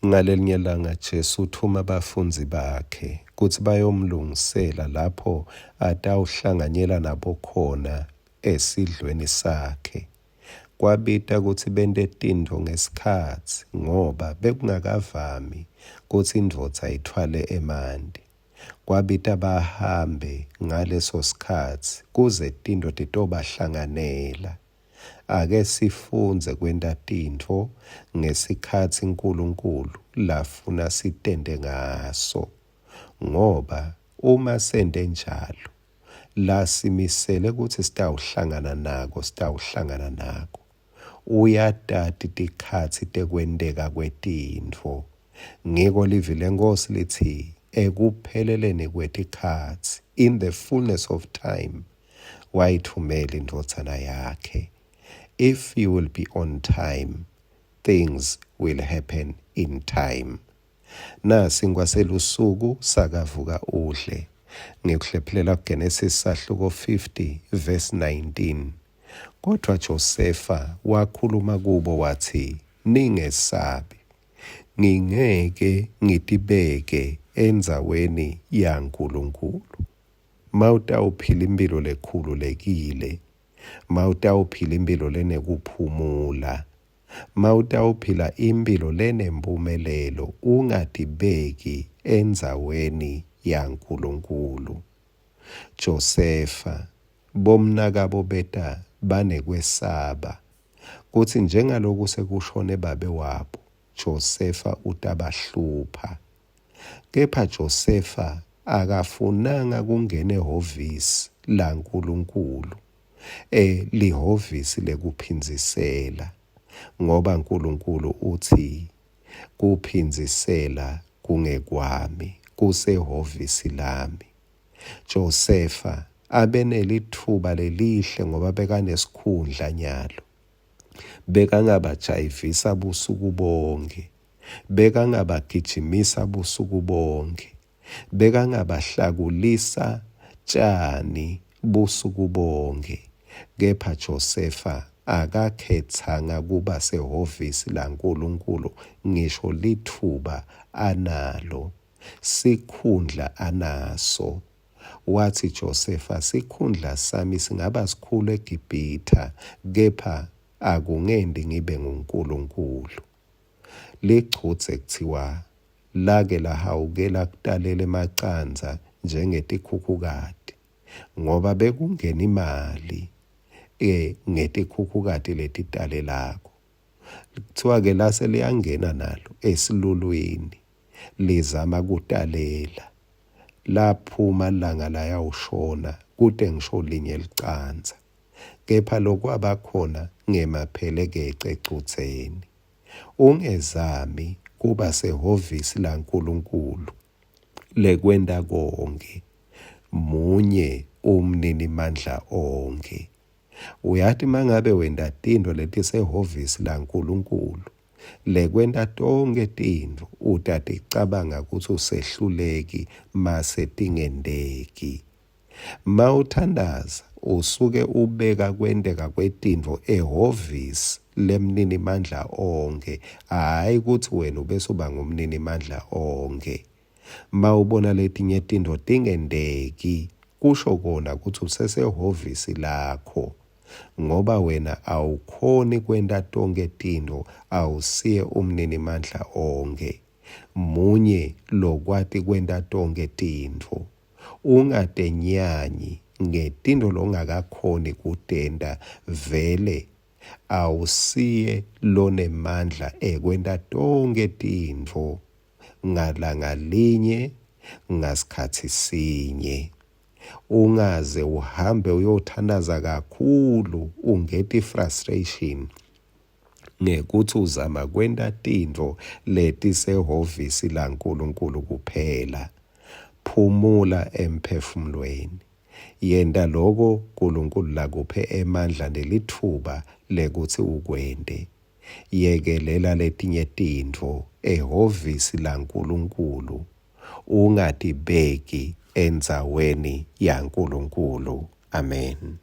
Ngalelinye langa Jesu uthuma bafundzi bakhe kutsi bayomlungisela lapho atawuhlanganyela nabo khona esidlweni sakhe. Kwabita kutsi bente tintfo ngesikhatsi ngoba bekungakavami kutsi indvodza itfwale emanti. Kwabita bahambe ngaleso sikhatsi kuze tintfo titobahlanganela. Ake sifundze kwenta tintfo ngesikhatsi Nkulunkulu lafuna sitente ngaso, ngoba uma sente njalo, lasimisele kutsi sitawuhlangana nako sitawuhlangana nako. Uyatati tikhatsi tekwenteka kwetintfo. Ngiko livi leNkhosi litsi ekupheleleni kwetikhatsi, in the fullness of time, wayithumela indvodzana yakhe. If you will be on time, things will happen in time. Nasi ngwaselusuku sakavuka udle. Ngikuhlephulela kuGenesis sahluko 50 verse 19. Kodwa Josefa wakhuluma kubo wathi, Ningesabi. Ngingeke ngitibeke endzaweni yaNkulunkulu. Mawutawuphila imphilo lekhululekile, mawutawuphila imphilo lenekuphumula, mawutawuphila imphilo lenemphumelelo, ungatibeki endzaweni yaNkulunkulu. Josefa, bomnakabo beta banekwesaba kutsi njengaloku sekushone babe wabo, Josefa utabahlupha. Kepha Josefa akafunanga kungena ehhovisi laNkulunkulu, e lihhovisi lekuphindzisela, ngoba Nkulunkulu utsi, Kuphindzisela kungekwami, kusehhovisi lami. Josefa abenelitfuba lelihle ngoba bekanesikhundla nyalo. Bekangabajayivisa busuku bonkhe. Bekangabagijimisa busuku bonkhe. Bekangabahlakulisa tjani busuku bonkhe. Kepha Josefa akakhetsanga kuba sehhovisi laNkulunkulu ngisho litfuba analo, sikhundla anaso. Watsi Josefa, Sikhundla sami singaba sikhulu eGibhithe, kepha akungenti ngibe ngunkulunkulu. Lichudze kutsiwa lake lahawukela kutalela emacandza njengetikhukhukati, ngoba bekungena imali e ngetikhukhukati letitalelako. Kuthiwa-ke lase liyangena nalo esilulwini lizama kutalela. Laphuma lilanga layawushona kute ngisho linye licandza. Kepha lokwaba khona ngemaphelekece ecudzeni. Ungezami kuba sehhovisi laNkulunkulu lekwenta konkhe. Munye umninimandla onkhe. Uyati mangabe wenta tintfo letisehhovisi laNkulunkulu lekwenta tonkhe tintfo utaticabanga kutsi usehluleki mase tingenteki. Mawuthandaza usuke ubeka kwenteka kwetintfo ehhovisi lemninimandla onkhe, hhayi kutsi wena ubese uba ngumninimandla onkhe. Mawubona letinye tintfo tingenteki kusho kona kutsi usesehhovisi lakho ngoba wena awukhoni kwenta tonkhe tintfo, awusiye umninimandla onkhe. Munye lokwati kwenta tonkhe tintfo. Ungatenyanyi ngetintfo longakakhoni kutenta, vele awusiye lonemandla ekwenta tonkhe tintfo ngalangalinye ngasikhatsi sinye. Ungaze uhambe uyothandaza kakhulu ungeti frustration ngekutsi uzama kwenta tintfo letisehhovisi laNkulunkulu kuphela. Phumula emphefumulweni. Yenta loko Nkulunkulu lakuphe emandla nelitfuba lekutsi ukwente. Yekelela letinye tintfo ehhovisi laNkulunkulu, ungatibeki endzaweni yaNkulunkulu. Amen.